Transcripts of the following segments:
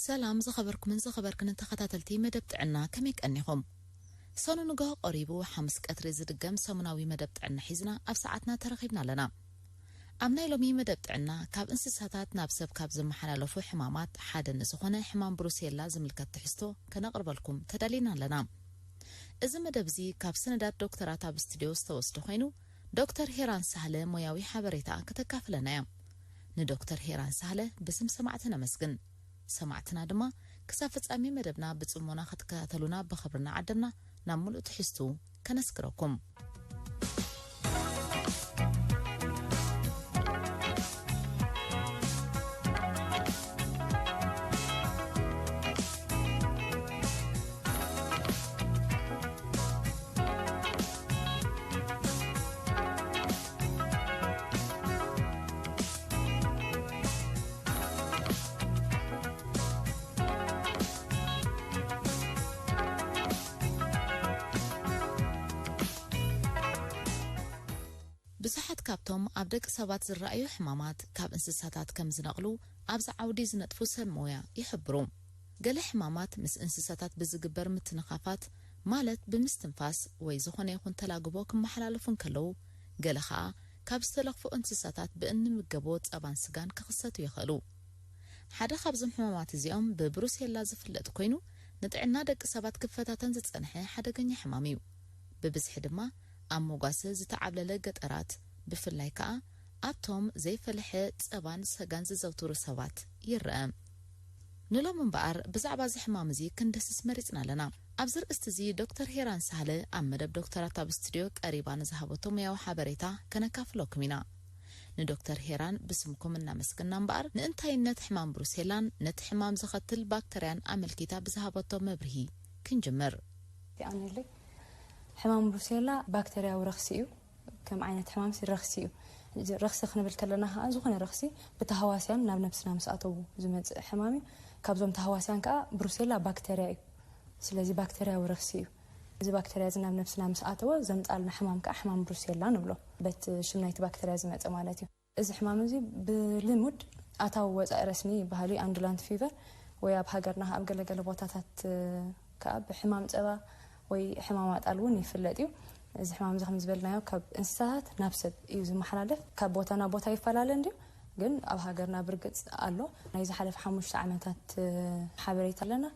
ሰላም ዝኸበርኩምን ዝኸበርክንን ተኸታተልቲ መደብ ጥዕና፣ ከመይ ቀኒኹም? ሰኑ ንግሆ ቀሪቡ፣ ሓሙስ ቀትሪ ዝድገም ሰሙናዊ መደብ ጥዕና ሒዝና ኣብ ሰዓትና ተረኺብና ኣለና። ኣብ ናይ ሎሚ መደብ ጥዕና፣ ካብ እንስሳታት ናብ ሰብ ካብ ዝመሓላለፉ ሕማማት ሓደ ንዝኾነ ሕማም ብሩሴላ ዝምልከት ትሕዝቶ ከነቕርበልኩም ተዳሊና ኣለና። እዚ መደብ እዚ ካብ ሰነዳት ዶክተራት ኣብ ስቱድዮ ዝተወስደ ኮይኑ፣ ዶክተር ሄራን ሳህለ ሞያዊ ሓበሬታ ከተካፍለና እያ። ንዶክተር ሄራን ሳህለ ብስም ሰማዕቲ ነመስግን። ሰማዕትና ድማ ክሳብ ፍጻሜ መደብና ብጽሞና ክትከታተሉና ብኽብሪ እናዓደምና፣ ናብ ምሉእ ትሕዝቱ ከነስግረኩም። ብዙሓት ካብቶም ኣብ ደቂ ሰባት ዝረኣዩ ሕማማት፣ ካብ እንስሳታት ከም ዝነቕሉ ኣብዚ ዓውዲ ዝነጥፉ ሰብ ሞያ ይሕብሩ። ገለ ሕማማት ምስ እንስሳታት ብዝግበር ምትንኻፋት፣ ማለት ብምስትንፋስ ወይ ዝኾነ ይኹን ተላግቦ ክመሓላለፉ እንከለዉ፣ ገለ ኸኣ ካብ ዝተለኽፉ እንስሳታት ብእንምገቦ ጸባን ስጋን ክኽሰቱ ይኽእሉ። ሓደ ካብዞም ሕማማት እዚኦም ብብሩሴላ ዝፍለጥ ኮይኑ፣ ንጥዕና ደቂ ሰባት ክፈታተን ዝጸንሐ ሓደገኛ ሕማም እዩ። ብብዝሒ ድማ ኣብ መጓሰ ዝተዓብለለ ገጠራት፣ ብፍላይ ከኣ ኣብቶም ዘይፈልሐ ጸባን ሰጋን ዝዘውትሩ ሰባት ይርአ። ንሎም እምበኣር ብዛዕባ እዚ ሕማም እዚ ክንደስስ መሪጽና ኣለና። ኣብዚ ርእስቲ እዚ ዶክተር ሄራን ሳህለ ኣብ መደብ ዶክተራት ኣብ ስቱድዮ ቀሪባ ንዝሃበቶ ሙያዊ ሓበሬታ ከነካፍለኩም ኢና። ንዶክተር ሄራን ብስምኩም እናመስግና እምበኣር፣ ንእንታይነት ሕማም ብሩሴላን ነቲ ሕማም ዘኸትል ባክተርያን ኣመልኪታ ብዝሃበቶ መብርሂ ክንጅምር። ይኣንልይ። ሕማም ብሩሴላ ባክተርያዊ ረኽሲ እዩ። ከም ዓይነት ሕማም ሲ ረኽሲ እዩ። ረኽሲ ክንብል ከለና ከዓ ዝኾነ ረኽሲ ብተሃዋስያን ናብ ነብስና ምስ ኣተዉ ዝመጽእ ሕማም እዩ። ካብዞም ተሃዋስያን ከዓ ብሩሴላ ባክተርያ እዩ። ስለዚ ባክተርያዊ ረኽሲ እዩ። እዚ ባክተርያ እዚ ናብ ነብስና ምስ ኣተወ ዘምጻልና ሕማም ከዓ ሕማም ብሩሴላ ንብሎ። በቲ ሽም ናይቲ ባክተርያ ዝመጸ ማለት እዩ። እዚ ሕማም እዚ ብልሙድ ኣታዊ ወጻኢ ረስኒ ይበሃል እዩ። ኣንዱላንት ፊቨር ወይ ኣብ ሃገርና ኣብ ገለገለ ቦታታት፣ እ፣ ከዓ ብሕማም ጸባ ወይ ሕማም ኣጣል እውን ይፍለጥ እዩ። እዚ ሕማም እዚ ከም ዝበልናዮ ካብ እንስሳታት ናብ ሰብ እዩ ዝመሓላለፍ። ካብ ቦታ ናብ ቦታ ይፈላለ እንድዩ፣ ግን ኣብ ሃገርና ብርግጽ ኣሎ። ናይ ዝሓለፈ ሓሙሽተ ዓመታት፣ እ፣ ሓበሬታ ኣለና።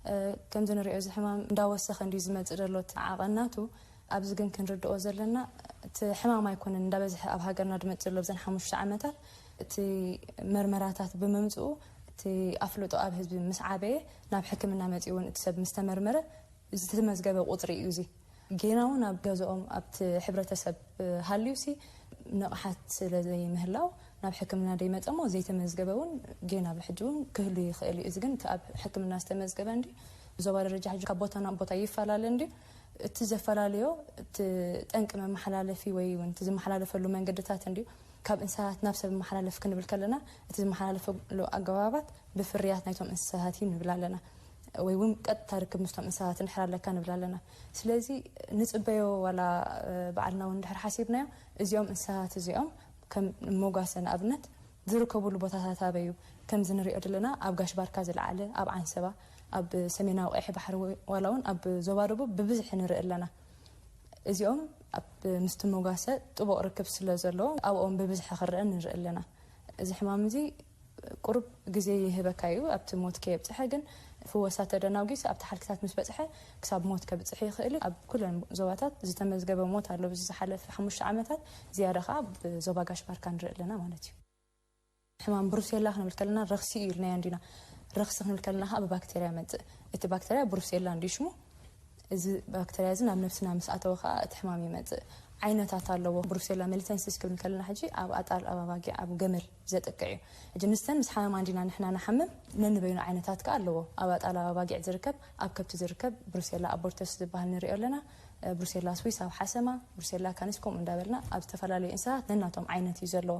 እ፣ ከምዚ ንሪኦ እዚ ሕማም እንዳወሰኸ እንድዩ ዝመጽእ ዘሎ እቲ ዓቐን ናቱ። ኣብዚ ግን ክንርድኦ ዘለና እቲ ሕማም ኣይኮነን እንዳበዝሐ ኣብ ሃገርና ዝመጽእ ዘሎ ብዘን ሓሙሽተ ዓመታት። እቲ መርመራታት ብምምጽኡ እቲ ኣፍልጦ ኣብ ህዝቢ ምስ ዓበየ ናብ ሕክምና መጺኡ እውን እቲ ሰብ ምስ ተመርመረ ዝተመዝገበ ቁጽሪ እዩ እዚ። ጌና እውን ኣብ ገዝኦም ኣብቲ ሕብረተሰብ ሃልዩሲ ንቕሓት ስለ ዘይምህላው ናብ ሕክምና ደይመጸ እሞ ዘይተመዝገበ እውን ጌና ብሕጂ እውን ክህሉ ይኽእል እዩ። እዚ ግን እቲ ኣብ ሕክምና ዝተመዝገበ እንዲ ዞባ ደረጃ ሕጂ ካብ ቦታ ናብ ቦታ ይፈላለ እንዲ እቲ ዘፈላለዮ እቲ ጠንቂ መመሓላለፊ ወይ እውን እቲ ዝመሓላለፈሉ መንገድታት እንዲ ካብ እንስሳት ናብ ሰብ መሓላለፍ ክንብል ከለና እቲ ዝመሓላለፈሉ ኣገባባት ብፍርያት ናይቶም እንስሳት እዩ ንብል ኣለና። ወይ እውን ቀጥታ ርክብ ምስቶም እንስሳት እንድሕር ኣለካ ንብል ኣለና። ስለዚ ንጽበዮ ዋላ፣ እ፣ ባዕልና እውን እንድሕር ሓሲብናዮ እዚኦም እንስሳት እዚኦም ከም መጓሰ ንኣብነት ዝርከቡሉ ቦታታት ኣበይ እዩ? ከምዚ ንሪኦ ዘለና ኣብ ጋሽ ባርካ ዝለዓለ፣ ኣብ ዓንሰባ፣ ኣብ ሰሜናዊ ቀይሒ ባሕሪ ወይ ዋላ እውን ኣብ ዞባ ደቡብ ብብዝሒ ንርኢ ኣለና። እዚኦም ኣብ ምስቲ መጓሰ ጥቡቕ ርክብ ስለ ዘለዎ ኣብኦም ብብዝሒ ክረአ ንርኢ ኣለና። እዚ ሕማም እዚ ቁሩብ ግዜ ይህበካ እዩ፣ ኣብቲ ሞት ከየብጽሐ ግን ፍወሳ ተደናጒስ ኣብቲ ሓልክታት ምስ በጽሐ ክሳብ ሞት ከብጽሕ ይኽእል እዩ። ኣብ ኩለን ዞባታት ዝተመዝገበ ሞት ኣሎ። ብዚ ዝሓለፈ ሓሙሽተ ዓመታት ዝያዳ ከኣ ኣብ ዞባ ጋሽ ባርካ ንርኢ ኣለና ማለት እዩ። ሕማም ብሩሴላ ክንብል ከለና ረኽሲ እዩ ኢልናዮ እንዲና። ረኽሲ ክንብል ከለና ከኣ ብባክቴርያ መጽእ። እቲ ባክቴርያ ብሩሴላ እንዲዩ ሽሙ። እዚ ባክተርያ እዚ ናብ ነብስና ምስ ኣተወ ከኣ እቲ ሕማም ይመጽእ። ዓይነታት ኣለዎ። ብሩሴላ ሚሊተንሲስ ክብል ከለና ሕጂ ኣብ ኣጣል፣ ኣብ ኣባጊዕ፣ ኣብ ገመል ዘጥቅዕ እዩ። ሕጂ ንስተን ምስ ሓመማ እንዲና ንሕና ንሓምም፣ ነንበይኑ ዓይነታት ከኣ ኣለዎ። ኣብ ኣጣል፣ ኣብ ኣባጊዕ ዝርከብ፣ ኣብ ከብቲ ዝርከብ ብሩሴላ ኣቦርተስ ዝበሃል ንሪኦ ኣለና። እ፣ ብሩሴላ ስዊስ ኣብ ሓሰማ፣ ብሩሴላ ካኒስ ከምኡ እንዳበልና ኣብ ዝተፈላለዩ እንስሳት ነናቶም ዓይነት እዩ ዘለዎ።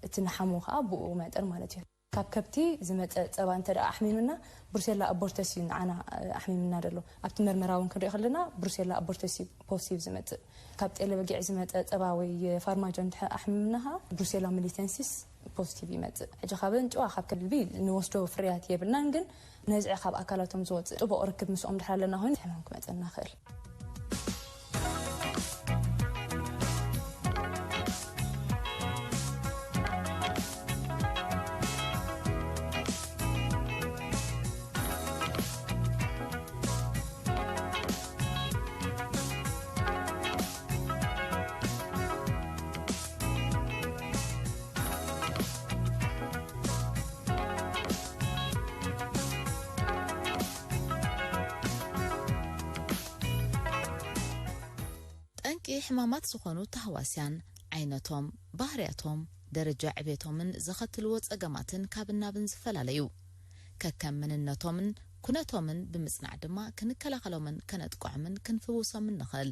እቲ ንሓሙ ከኣ ብኡ መጠን ማለት እዩ። ካብ ከብቲ ዝመጸ ጸባ እንተ ደኣ ኣሕሚምና፣ ብሩሴላ ኣቦርተስ እዩ ንዓና፣ እ፣ ኣሕሚምና ዘሎ። ኣብቲ መርመራ እውን ክንሪኦ ከለና፣ ብሩሴላ ኣቦርተስ እዩ ፖዚቲቭ ዝመጽእ። ካብ ጤለ በጊዕ ዝመጸ ጸባ ወይ ፋርማጆ እንድሕር ኣሕሚምና ኸኣ፣ ብሩሴላ ሚሊተንሲስ ፖዚቲቭ ይመጽእ። ሕጂ ካብ እንጭዋ ካብ ከልቢ ንወስዶ ፍርያት የብልናን፣ ግን ነዝዒ ካብ ኣካላቶም ዝወጽእ ጥቡቕ ርክብ ምስኦም ድሕር ኣለና ኮይኑ ሕማም ክመጸና ይኽእል። ጠንቂ ሕማማት ዝኾኑ ተህዋስያን ዓይነቶም፣ ባህርያቶም፣ ደረጃ ዕቤቶምን ዘኸትልዎ ጸገማትን ካብ እናብን ዝፈላለዩ፣ ከከም መንነቶምን ኩነቶምን ብምጽናዕ ድማ ክንከላኸሎምን ከነጥቅዖምን ክንፍውሶምን ንኽእል።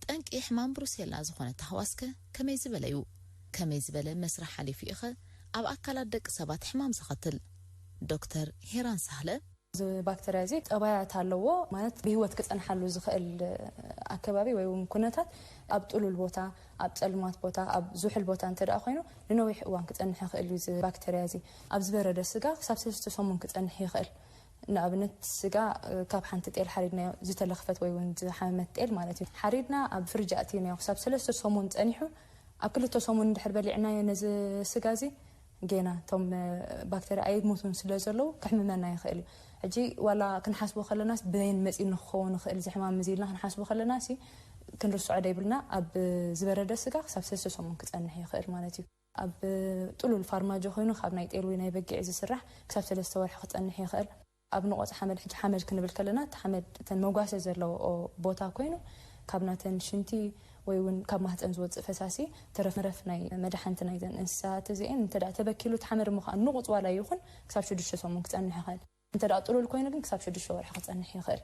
ጠንቂ ሕማም ብሩሴላ ዝኾነ ተህዋስከ ከመይ ዝበለዩ? ከመይ ዝበለ መስርሕ ሓሊፉ ኢኸ ኣብ ኣካላት ደቂ ሰባት ሕማም ዘኸትል? ዶክተር ሄራን ሳህለ እዚ ባክተርያ እዚ ጠባያት ኣለዎ፣ ማለት ብህይወት ክጸንሓሉ ዝኽእል ኣከባቢ ወይ እውን ኩነታት፣ ኣብ ጥሉል ቦታ፣ ኣብ ጸልማት ቦታ፣ ኣብ ዝሑል ቦታ እንተ ደኣ ኮይኑ፣ ንነዊሕ እዋን ክጸንሕ ይኽእል እዩ። እዚ ባክተርያ እዚ ኣብ ዝበረደ ስጋ ክሳብ ሰለስተ ሰሙን ክጸንሕ ይኽእል። ንኣብነት ስጋ፣ ካብ ሓንቲ ጤል ሓሪድናዮ፣ ዝተለኽፈት ወይ እውን ዝሓመመት ጤል ማለት እዩ። ሓሪድና ኣብ ፍርጅ ኣእቲናዮ ክሳብ ሰለስተ ሰሙን ጸኒሑ፣ ኣብ ክልተ ሰሙን እንድሕር በሊዕናዮ ነዚ ስጋ እዚ፣ ጌና እቶም ባክተርያ ኣይሞቱን ስለ ዘለዉ ክሕምመና ይኽእል እዩ። ሕጂ ዋላ ክንሓስቦ ከለናስ በየን መጺኡ ክኸውን ይኽእል እዚ ሕማም እዚ ኢልና ክንሓስቦ ከለናሲ፣ ክንርስዖ ደይብልና፣ ኣብ ዝበረደ ስጋ ክሳብ ሰለስተ ሰሙን ክጸንሕ ይኽእል ማለት እዩ። ኣብ ጥሉል ፋርማጆ ኮይኑ ካብ ናይ ጤል ወይ ናይ በጊዕ ዝስራሕ ክሳብ ሰለስተ ወርሒ ክጸንሕ ይኽእል። ኣብ ንቆጽ ሓመድ፣ ሕጂ ሓመድ ክንብል ከለና፣ እቲ ሓመድ እተን መጓሰ ዘለዎ ቦታ ኮይኑ፣ ካብ ናተን ሽንቲ ወይ እውን ካብ ማህፀን ዝወፅእ ፈሳሲ፣ ተረፍ መረፍ ናይ መድሓንቲ ናይዘን እንስሳት እዚአን እንተ ደኣ ተበኪሉ፣ እቲ ሓመድ እሞ ከዓ ንቑፅ ዋላ ይኹን ክሳብ ሽዱሽተ ሰሙን ክፀንሕ ይኽእል። እንተ ደኣ ጥሉል ኮይኑ ግን ክሳብ ሽዱሽተ ወርሒ ክፀንሕ ይኽእል።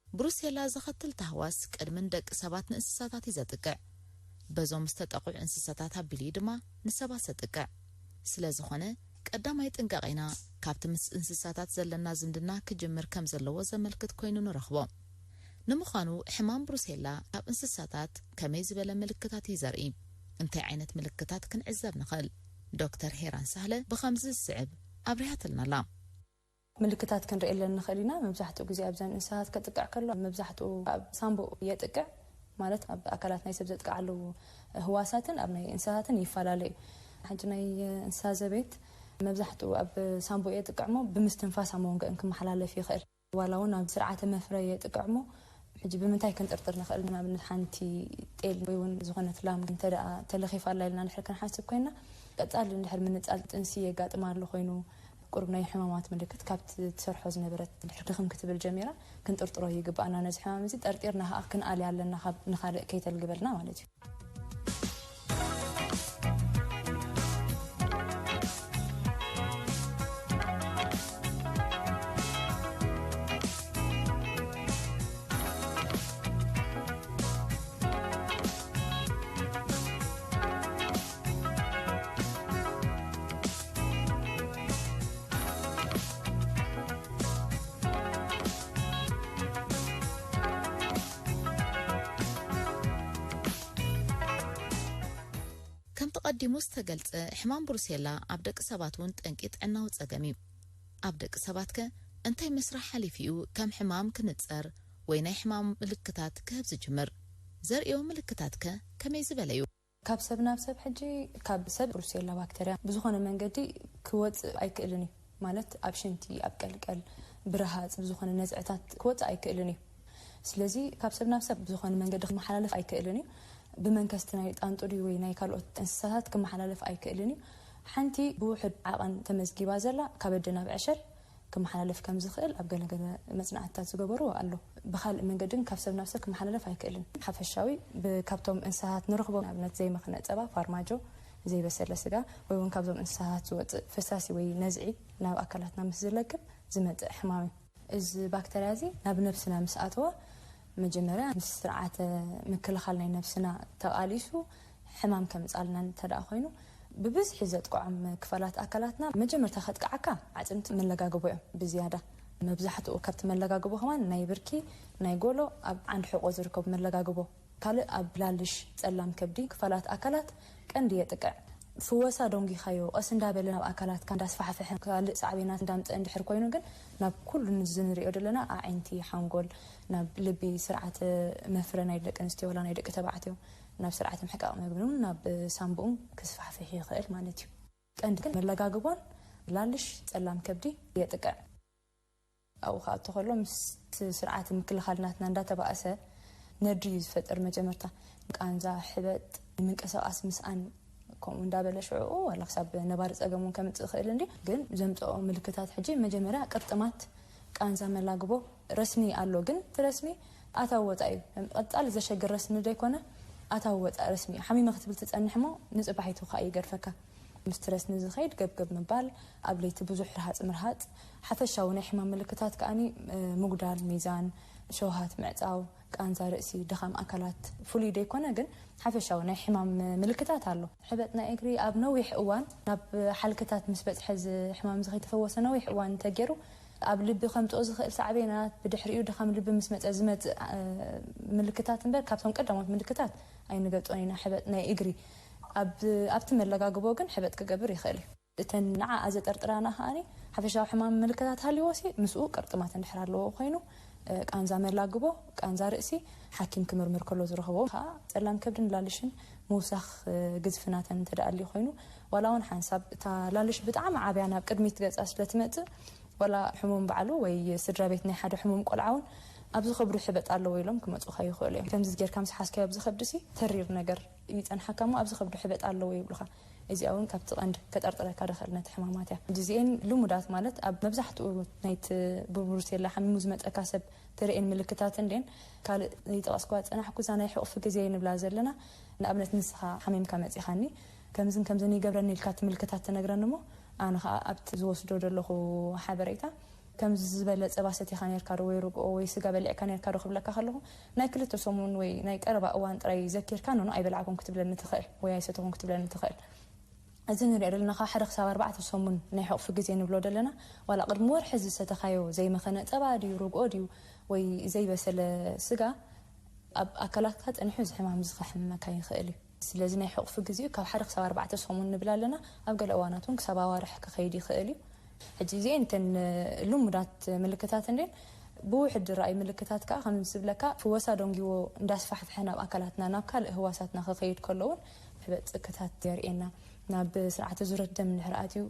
ብሩሴላ ዘኸትል ታህዋስ ቅድሚ ንደቂ ሰባት ንእንስሳታት እዩ ዘጥቅዕ። በዞም ዝተጠቕዑ እንስሳታት ኣቢሉ እዩ ድማ ንሰባት ዘጥቅዕ። ስለ ዝኾነ፣ ቀዳማይ ጥንቃቄና ካብቲ ምስ እንስሳታት ዘለና ዝምድና ክጅምር ከም ዘለዎ ዘመልክት ኮይኑ ንረኽቦ። ንምዃኑ፣ ሕማም ብሩሴላ ኣብ እንስሳታት ከመይ ዝበለ ምልክታት እዩ ዘርኢ? እንታይ ዓይነት ምልክታት ክንዕዘብ ንኽእል? ዶክተር ሄራን ሳህለ ብኸምዚ ዝስዕብ ኣብሪሃትልና ኣላ። ምልክታት ክንርኢ ንኽእል ኢና። መብዛሕትኡ ግዜ ኣብዘን እንስሳታት ከጥቅዕ ከሎ፣ መብዛሕትኡ ኣብ ሳምቡእ የጥቅዕ፣ ማለት ኣብ ኣካላት ናይ ሰብ ዘጥቅዓሉ ህዋሳትን ኣብ ናይ እንስሳታትን ይፈላለ እዩ። ሕጂ ናይ እንስሳ ዘቤት መብዛሕትኡ ኣብ ሳምቡእ የጥቅዕ እሞ፣ ብምስትንፋስ ኣብ መንጎአን ክመሓላለፍ ይኽእል። ዋላ እውን ኣብ ስርዓተ መፍረይ የጥቅዕ እሞ፣ ሕጂ ብምንታይ ክንጥርጥር ንኽእል? ንኣብነት ሓንቲ ጤል ወይ እውን ዝኾነት ላም እንተ ደኣ ተለኺፋ ኣላ ኢልና እንድሕር ክንሓስብ ኮይና፣ ቀጻሊ እንድሕር ምንጻል ጥንሲ የጋጥማ ኣሎ ኮይኑ፣ ቁሩብ ናይ ሕማማት ምልክት ካብቲ ትሰርሖ ዝነበረት እንድሕር ድኽም ክትብል ጀሚራ፣ ክንጥርጥሮ ይግባኣና። ነዚ ሕማም እዚ ጠርጢርና ኸኣ ክንኣልያ ኣለና፣ ካብ ንኻልእ ከይተልግበልና ማለት እዩ። ከምቲ ቀዲሙ ዝተገልጸ፣ ሕማም ብሩሴላ ኣብ ደቂ ሰባት እውን ጠንቂ ጥዕናዊ ጸገም እዩ። ኣብ ደቂ ሰባትከ እንታይ መስርሕ ሓሊፉ እዩ ከም ሕማም ክንጸር ወይ ናይ ሕማም ምልክታት ክህብ ዝጅምር? ዘርእዮ ምልክታትከ ከመይ ዝበለ እዩ? ካብ ሰብ ናብ ሰብ፣ ሕጂ ካብ ሰብ ብሩሴላ ባክተርያ ብዝኾነ መንገዲ ክወጽእ ኣይክእልን እዩ። ማለት ኣብ ሽንቲ፣ ኣብ ቀልቀል፣ ብረሃጽ፣ ብዝኾነ ነዝዕታት ክወጽእ ኣይክእልን እዩ። ስለዚ ካብ ሰብ ናብ ሰብ ብዝኾነ መንገዲ ክመሓላለፍ ኣይክእልን እዩ። ብመንከስቲ ናይ ጣንጡ ድዩ ወይ ናይ ካልኦት እንስሳታት ክመሓላለፍ ኣይክእልን እዩ። ሓንቲ ብውሑድ ዓቐን ተመዝጊባ ዘላ ካብ ኣደ ናብ ዕሸል ክመሓላለፍ ከም ዝኽእል ኣብ ገለገለ መጽናዕትታት ዝገበርዎ ኣሎ። ብኻልእ መንገዲ ግን ካብ ሰብ ናብ ሰብ ክመሓላለፍ ኣይክእልን። ሓፈሻዊ ብ-፣ ካብቶም እንስሳታት ንረኽቦ፣ ንኣብነት ዘይመኽነ ጸባ፣ ፋርማጆ፣ ዘይበሰለ ስጋ፣ ወይ እውን ካብዞም እንስሳታት ዝወጽእ ፈሳሲ ወይ ነዝዒ ናብ ኣካላትና ምስ ዝለግብ ዝመጽእ ሕማም እዩ። እዚ ባክተርያ እዚ ናብ ነብስና ምስ ኣተወ፣ መጀመርያ ምስ ስርዓተ ምክልኻል ናይ ነብስና ተቓሊሱ ሕማም ከምጻልና እንተ ደኣ ኮይኑ፣ ብብዝሒ ዘጥቅዖም ክፋላት ኣካላትና መጀመርታ ከጥቅዓካ ኣዕጽምቲ መለጋግቦ እዮም ብዝያዳ። መብዛሕትኡ ካብቲ መለጋግቦ ከማን ናይ ብርኪ፣ ናይ ጎሎ፣ ኣብ ዓንዲ ሕቆ ዝርከቡ መለጋግቦ፣ ካልእ ኣብ ላልሽ፣ ጸላም ከብዲ፣ ክፋላት ኣካላት ቀንዲ የጥቅዕ። ፍወሳ ዶንጊኻዮ ቀስ እንዳበለ ናብ ኣካላትካ እንዳስፋሕፈሐ ካልእ ሳዕቤናት እንዳምፀ እንድሕር ኮይኑ ግን ናብ ኩሉ ንዚ ንሪኦ ዘለና ኣዒንቲ ሓንጎል ናብ ልቢ ስርዓተ መፍረ ናይ ደቂ ኣንስትዮ ወላ ናይ ደቂ ተባዕትዮ ናብ ስርዓተ ምሕቃቕ መግብን ናብ ሳምብኡን ክስፋሕፍሕ ይኽእል ማለት እዩ። ቀንዲ ግን መለጋግቦን ላልሽ ፀላም ከብዲ የጥቅዕ። ኣብኡ ክኣቱ ከሎ ምስቲ ስርዓት ምክልኻል ናትና እንዳተባእሰ ነድሪ እዩ ዝፈጥር። መጀመርታ ቃንዛ፣ ሕበጥ፣ ምንቅስቃስ ምስኣን ከምኡ እንዳበለ ሽዕኡ ዋላ ክሳብ ነባሪ ፀገም እውን ከምፅእ ይኽእል እንዲ ግን ዘምፅኦ ምልክታት ሕጂ መጀመርያ ቅርጥማት፣ ቃንዛ፣ መላግቦ፣ ረስኒ ኣሎ ግን እቲ ረስኒ ኣታዊ ወፃ እዩ። ቀፃሊ ዘሸግር ረስኒ ዘይኮነ ኣታዊ ወፃ ረስኒ እዩ። ሓሚመ ክትብል ትፀንሕ እሞ ንፅባሒቱ ከዓ ይገድፈካ። ምስ ትረስኒ ዝኸይድ ገብገብ ምባል፣ ኣብ ለይቲ ብዙሕ ርሃጽ ምርሃጽ፣ ሓፈሻዊ ናይ ሕማም ምልክታት ከኣ ምጉዳል ሚዛን፣ ሸውሃት ምዕጻው፣ ቃንዛ ርእሲ፣ ድኻም ኣካላት፣ ፍሉይ ደይኮነ ግን ሓፈሻዊ ናይ ሕማም ምልክታት ኣሎ። ሕበጥ ናይ እግሪ ኣብ ነዊሕ እዋን ናብ ሓልክታት ምስ በጽሐ እዚ ሕማም እዚ ከይተፈወሰ ነዊሕ እዋን እንተገይሩ ኣብ ልቢ ከምጽኦ ዝኽእል ሳዕቤናት፣ ብድሕሪኡ ድኻም ልቢ ምስ መጸ ዝመጽእ ምልክታት እምበር ካብቶም ቀዳሞት ምልክታት ኣይንገልጾን ኢና። ሕበጥ ናይ እግሪ ኣብቲ መለጋግቦ ግን ሕበጥ ክገብር ይኽእል እዩ። እተን ንዓኣ ዘጠርጥራና ከኣ ሓፈሻዊ ሕማም ምልክታት ሃልይዎ ሲ ምስኡ ቅርጥማት እንድሕር ኣለዎ ኮይኑ ቃንዛ መላግቦ፣ ቃንዛ ርእሲ ሓኪም ክምርምር ከሎ ዝረኽቦ ከዓ ጸላም ከብድን ላልሽን ምውሳኽ ግዝፊ ናተን እንተደኣልዩ ኮይኑ ዋላ እውን ሓንሳብ እታ ላልሽ ብጣዕሚ ዓብያ ናብ ቅድሚት ገጻ ስለትመጽእ ዋላ ሕሙም ባዕሉ ወይ ስድራ ቤት ናይ ሓደ ሕሙም ቆልዓ እውን ኣብዚ ከብዱ ሕበጥ ኣለዎ ኢሎም ክመፁኻ ይኽእሉ እዮም። ከምዚ ጌርካ ምስ ሓዝካዮ ኣብዚ ከብዲ ሲ ተሪር ነገር ይፀንሓካ እሞ ኣብዚ ከብዱ ሕበጥ ኣለዎ ይብሉኻ። እዚኣ እውን ካብቲ ቀንዲ ከጠርጥረካ ድኽእል ነቲ ሕማማት እያ። እዚኤን ልሙዳት ማለት ኣብ መብዛሕትኡ ናይቲ ብብሩሴላ ሓሚሙ ዝመፀካ ሰብ ተርእየን ምልክታት እንዴን ካልእ ይጠቐስኳ ፀናሕኩ እዛ ናይ ሕቑፊ ግዜ ንብላ ዘለና ንኣብነት ንስኻ ሓሚምካ መፂኻኒ ከምዝን ከምዝን ይገብረኒ ኢልካ እቲ ምልክታት ትነግረኒ እሞ ኣነ ከዓ ኣብቲ ዝወስዶ ዘለኹ ሓበሬታ ከምዚ ዝበለ ጸባ ሰቲኻ ነርካ ዶ ወይ ርግኦ ወይ ስጋ በሊዕካ ነርካ ዶ ክብለካ ከለኹ ናይ ክልተ ሰሙን ወይ ናይ ቀረባ እዋን ጥራይ ዘኪርካ ኖኖ ኣይበላዕኩን ክትብለኒ ትኽእል ወይ ኣይሰተኹን ክትብለኒ ትኽእል። እዚ ንሪኦ ዘለና ካብ ሓደ ክሳብ ኣርባዕተ ሰሙን ናይ ሕቑፊ ግዜ ንብሎ ዘለና ዋላ ቅድሚ ወርሒ ዝሰተኻዮ ዘይመኸነ ጸባ ድዩ ርግኦ ድዩ ወይ ዘይበሰለ ስጋ ኣብ ኣካላትካ ጸኒሑ እዚ ሕማም እዚ ከሕምመካ ይኽእል እዩ። ስለዚ ናይ ሕቑፊ ግዜኡ ካብ ሓደ ክሳብ ኣርባዕተ ሰሙን ንብል ኣለና። ኣብ ገለ እዋናት እውን ክሳብ ኣዋርሕ ክኸይድ ይኽእል እዩ። ሕጂ እዚኤን እተን ልሙዳት ምልክታት እንዴን ብውሕድ ዝረኣዩ ምልክታት ከዓ ከም ዝብለካ ፍወሳ ደንጊዎ እንዳስፋሕፍሐ ናብ ኣካላትና ናብ ካልእ ህዋሳትና ክኸይድ ከሎ እውን ሕበጥ ጽክታት የርእየና። ናብ ስርዓተ ዙረት ደም እንድሕር ኣትዩ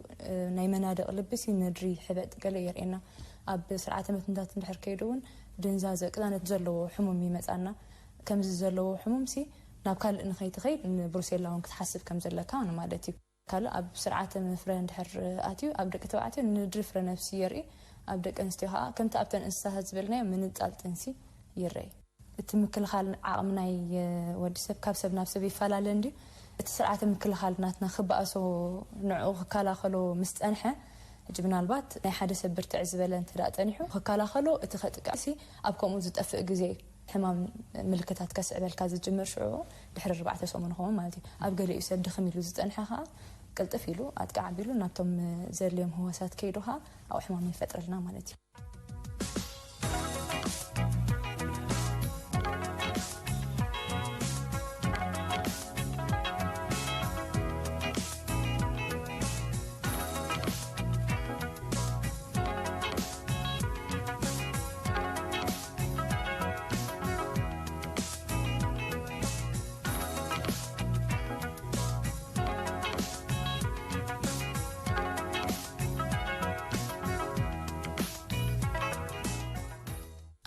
ናይ መናድቕ ልብሲ ምድሪ ሕበጥ ገለ የርእየና። ኣብ ስርዓተ መትንታት እንድሕር ከይዱ እውን ድንዛዘ ቅዛነት ዘለዎ ሕሙም ይመፃና። ከምዚ ዘለዎ ሕሙም ሲ ናብ ካልእ ንኸይትኸይድ ንብሩሴላ እውን ክትሓስብ ከም ዘለካ ማለት እዩ። ካልእ ኣብ ስርዓተ መፍረ እንድሕር ኣትዩ ኣብ ደቂ ተባዕትዮ ንድሪ ፍረ ነብሲ የርኢ፣ ኣብ ደቂ ኣንስትዮ ከዓ ከምቲ ኣብተን እንስሳታት ዝበልናዮ ምንፃል ጥንሲ ይረኢ። እቲ ምክልኻል ዓቕሚ ናይ ወዲ ሰብ ካብ ሰብ ናብ ሰብ ይፈላለ እንድዩ። እቲ ስርዓተ ምክልኻል ናትና ክበኣሶ ንዕኡ ክከላኸሎ ምስ ፀንሐ ሕጂ ምናልባት ናይ ሓደ ሰብ ብርትዕ ዝበለ እንተ ደኣ ጸኒሑ፣ ክከላኸሎ እቲ ከጥቅዕ ሲ ኣብ ከምኡ ዝጠፍእ ግዜ እዩ። ሕማም ምልክታት ከስዕበልካ ዝጅምር ሽዑ ድሕሪ ኣርባዕተ ሰሙን ይኸውን ማለት እዩ። ኣብ ገሊኡ ሰብ ድኽም ኢሉ ዝጸንሐ ከኣ ቅልጥፍ ኢሉ ኣጥቃዕ ኣቢሉ ናብቶም ዘድልዮም ህዋሳት ከይዱ ከኣ ኣብኡ ሕማም ይፈጥረልና ማለት እዩ።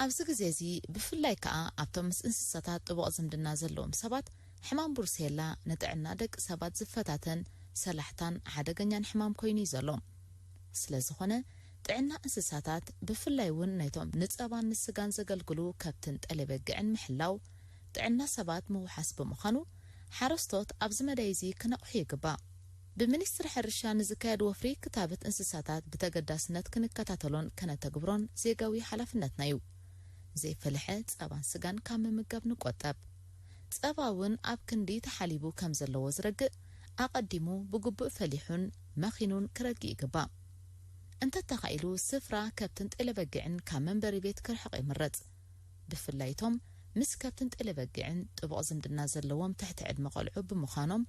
ኣብዚ ግዜ እዚ ብፍላይ ከኣ ኣብቶም ምስ እንስሳታት ጥቡቕ ዝምድና ዘለዎም ሰባት ሕማም ብሩሴላ ንጥዕና ደቂ ሰባት ዝፈታተን ሰላሕታን ሓደገኛን ሕማም ኮይኑ እዩ ዘሎ። ስለዝኾነ ጥዕና እንስሳታት ብፍላይ እውን ናይቶም ንጸባን ንስጋን ዘገልግሉ ከብትን ጠሌበግዕን ምሕላው ጥዕና ሰባት ምውሓስ ብምዃኑ ሓረስቶት ኣብዚ መዳይ እዚ ክነቕሑ ይግባእ። ብሚኒስትሪ ሕርሻ ንዝካየድ ወፍሪ ክታበት እንስሳታት ብተገዳስነት ክንከታተሎን ከነተግብሮን ዜጋዊ ሓላፍነትና እዩ። ዘይፈለሐ ጸባን ስጋን ካብ ምምጋብ ንቆጠብ። ጸባ እውን ኣብ ክንዲ ተሓሊቡ ከም ዘለዎ ዝረግእ ኣቐዲሙ ብግቡእ ፈሊሑን መኺኑን ክረግእ ይግባእ። እንተተኻኢሉ ስፍራ ከብትን ጤለበጊዕን ካብ መንበሪ ቤት ክርሕቕ ይምረጽ። ብፍላይ እቶም ምስ ከብትን ጤለበጊዕን ጥቡቕ ዝምድና ዘለዎም ትሕቲ ዕድመ ቆልዑ ብምዃኖም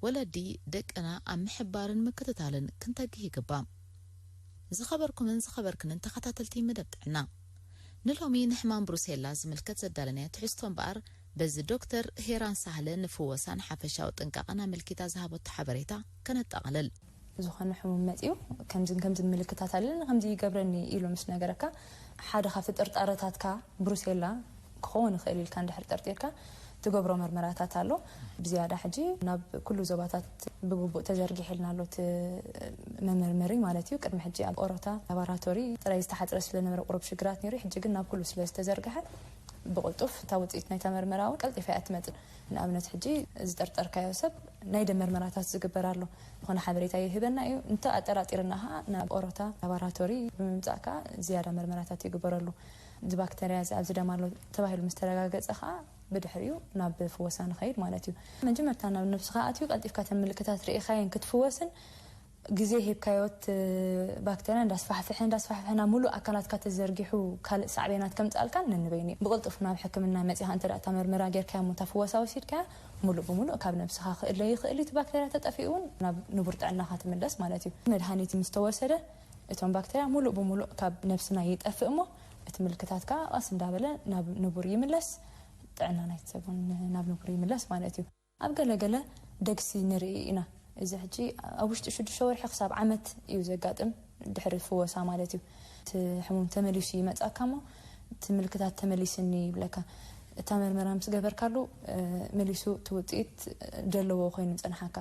ወለዲ ደቅና ኣብ ምሕባርን ምክትታልን ክንተግህ ይግባእ። ዝኸበርኩምን ዝኸበርክንን ተኸታተልቲ መደብ ጥዕና፣ ንሎሚ ንሕማም ብሩሴላ ዝምልከት ዘዳለናዮ ትሕዝቶ እምበኣር፣ በዚ ዶክተር ሄራን ሳህለ ንፍወሳን ሓፈሻዊ ጥንቃቐን ኣመልኪታ ዝሃበቶ ሓበሬታ ከነጠቓልል። ዝኾነ ሕሙም መጺኡ፣ ከምዝን ከምዝን ምልክታት ኣለኒ፣ ከምዚ ይገብረኒ ኢሉ ምስ ነገረካ፣ ሓደ ካብቲ ጥርጣረታትካ ብሩሴላ ክኸውን ይኽእል ኢልካ እንድሕር ጠርጢርካ፣ ትገብሮ መርመራታት ኣሎ። ብዝያዳ ሕጂ ናብ ኩሉ ዞባታት ብግቡእ ተዘርጊሕልና ኣሎ እቲ መመርመሪ ማለት እዩ። ቅድሚ ሕጂ ኣብ ኦሮታ ላቦራቶሪ ጥራይ ዝተሓጽረ ስለነበረ ቁሩብ ሽግራት ነይሩ። ሕጂ ግን ናብ ኩሉ ስለ ዝተዘርግሐ ብቕልጡፍ እታ ውጽኢት ናይታ መርመራ እውን ቀልጢፋ እያ ትመጽእ። ንኣብነት ሕጂ ዝጠርጠርካዮ ሰብ ናይ ደም መርመራታት ዝግበር ኣሎ። ዝኾነ ሓበሬታ ይህበና እዩ። እንተ ኣጠራጢርና ኸዓ ናብ ኦሮታ ላቦራቶሪ ብምምጻእ ከኣ ዝያዳ መርመራታት ይግበረሉ። እዚ ባክተርያ እዚ ኣብዚ ደም ኣሎ ተባሂሉ ምስ ተረጋገጸ ኸዓ ብድሕሪኡ ናብ ፍወሳ ንኸይድ ማለት እዩ። መጀመርታ ናብ ነብስኻ ኣትዩ ቀልጢፍካ እተን ምልክታት ርኢኻየን ክትፍወስን ግዜ ሂብካዮ እቲ ባክተርያ እንዳስፋሕፍሐ እንዳስፋሕፍሐ ናብ ሙሉእ ኣካላትካ ተዘርጊሑ ካልእ ሳዕቤናት ከምጻልካን ነንበይኑ እዩ። ብቕልጡፍ ናብ ሕክምና መጺኻ እንተ ደኣ እታ መርመራ ጌርካያ እሞ እታ ፍወሳ ወሲድካያ ሙሉእ ብሙሉእ ካብ ነብስኻ ክእለ ይኽእል እዩ። እቲ ባክተርያ ተጠፊኡ እውን ናብ ንቡር ጥዕናኻ ትምለስ ማለት እዩ። መድሃኒት ምስ ተወሰደ እቶም ባክተርያ ሙሉእ ብሙሉእ ካብ ነብስና ይጠፍእ እሞ እቲ ምልክታት ከኣ ቀስ እንዳበለ ናብ ንቡር ይምለስ። ጥዕና ናይቲ ሰብ እውን ናብ ንቡር ይምለስ ማለት እዩ። ኣብ ገለ ገለ ደግሲ ንርኢ ኢና። እዚ ሕጂ ኣብ ውሽጢ ሽዱሽተ ወርሒ ክሳብ ዓመት እዩ ዘጋጥም፣ ድሕሪ ፍወሳ ማለት እዩ። እቲ ሕሙም ተመሊሱ ይመጻካ እሞ፣ እቲ ምልክታት ተመሊስኒ ይብለካ። እታ መርመራ ምስ ገበርካሉ፣ እ፣ መሊሱ እቲ ውጽኢት ደለዎ ኮይኑ ይጸንሓካ።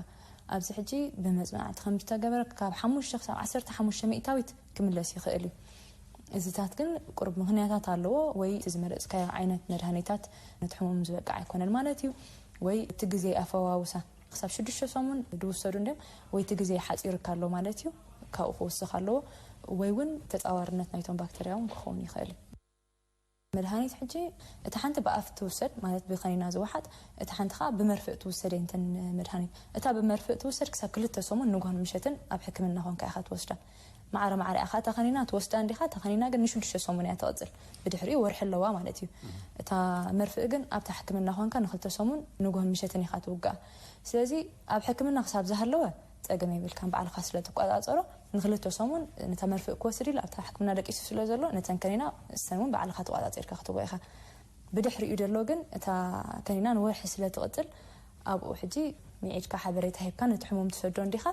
ኣብዚ ሕጂ ብመጽናዕቲ ከም ዝተገበረ ካብ ሓሙሽተ ክሳብ ዓሰርተ ሓሙሽተ ሚእታዊት ክምለስ ይኽእል እዩ። እዚታት ግን ቁሩብ ምኽንያታት ኣለዎ፣ ወይ እቲ ዝመረጽካዮ ዓይነት መድሃኒታት ነቲ ሕሙም ዝበቅዕ ኣይኮነን ማለት እዩ፣ ወይ እቲ ግዜ ኣፈዋውሳ ክሳብ ሽዱሽተ ሰሙን ዝውሰዱ እንድዮም፣ ወይ እቲ ግዜ ሓጺሩካ ኣሎ ማለት እዩ፣ ካብኡ ክውስኽ ኣለዎ፣ ወይ እውን ተጻዋርነት ናይቶም ባክተርያ እውን ክኸውን ይኽእል እዩ። መድሃኒት ሕጂ እታ ሓንቲ ብኣፍ ትውሰድ፣ ማለት ብኸኒና ዝወሓጥ፣ እታ ሓንቲ ኸኣ ብመርፍእ ትውሰድ እየን እተን መድሃኒት። እታ ብመርፍእ ትውሰድ ክሳብ ክልተ ሰሙን ንግሆን ምሸትን ኣብ ሕክምና ኾንካ ኢኻ ትወስዳ። ማዕረ ማዕረ ኢኻ እታ ኸኒና ትወስዳ እንዲኻ፣ እታ ኸኒና ግን ንሽዱሽተ ሰሙን እያ ትቕጽል። ብድሕሪኡ ወርሒ ኣለዋ ማለት እዩ። እታ መርፍእ ግን ኣብታ ሕክምና ኾንካ ንክልተ ሰሙን ንግሆን ምሸትን ኢኻ ትውግኣ። ስለዚ ኣብ ሕክምና ክሳብ ዝሃለወ ጸገም የብልካን፣ ባዕልኻ ስለ ትቆጻጸሮ። ንክልተ ሰሙን ነታ መርፍእ ክወስድ ኢሉ ኣብታ ሕክምና ደቂሱ ስለ ዘሎ፣ ነተን ከኒና እሰን እውን ባዕልኻ ተቆጻጺርካ ክትቦ ኢኻ። ብድሕሪኡ ደሎ ግን እታ ከኒና ንወርሒ ስለ ትቕጽል፣ ኣብኡ ሕጂ ሚዒድካ ሓበሬታ ሂብካ ነቲ ሕሙም ትሰዶ እንዲኻ።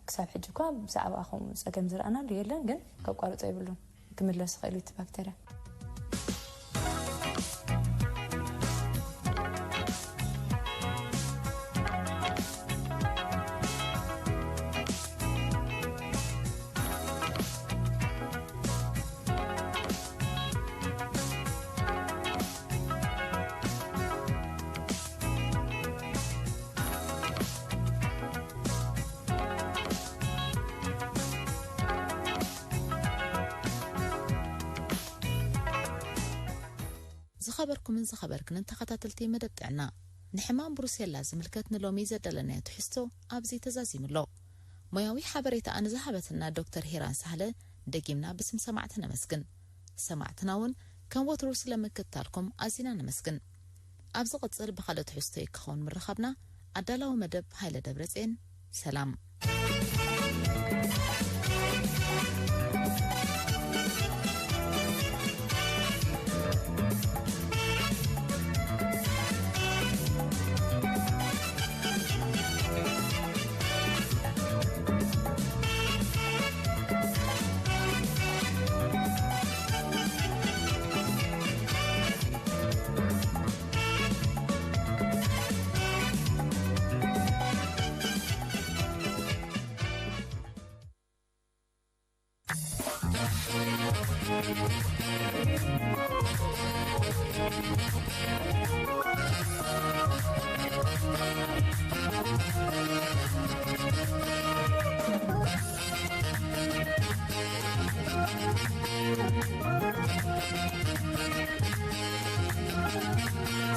ክሳብ ሕጂ እኳ ብዛዕባ ከምኡ ጸገም ዝረኣናሉ የለን፣ ግን ከቋርጾ የብሉን። ክምለስ ይኽእል እዩ እቲ ባክተርያ። ዝኸበርኩምን ዝኸበርክንን ተኸታተልቲ መደብ ጥዕና፣ ንሕማም ብሩሴላ ዝምልከት ንሎሚ ዘዳለናዮ ትሕዝቶ ኣብዚ ተዛዚሙ ኣሎ። ሞያዊ ሓበሬታኣ ንዝሃበትና ዶክተር ሄራን ሳህለ ደጊምና ብስም ሰማዕቲ ነመስግን። ሰማዕትና እውን ከም ወትሩ ስለ ምክትታልኩም ኣዚና ነመስግን። ኣብ ዝቕጽል ብኻልእ ትሕዝቶ ክኸውን ምርኻብና፣ ኣዳላዊ መደብ ሃይለ ደብረጽዮን። ሰላም።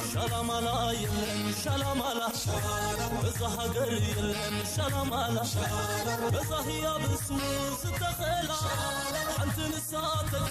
ሻላማላ የለን ሻላማላ፣ በዛ ሃገር የለን ሻላማላ፣ በዛ ህያብ ስሙ ዝተኸላ፣ ሓንቲ ንሳ ተጋ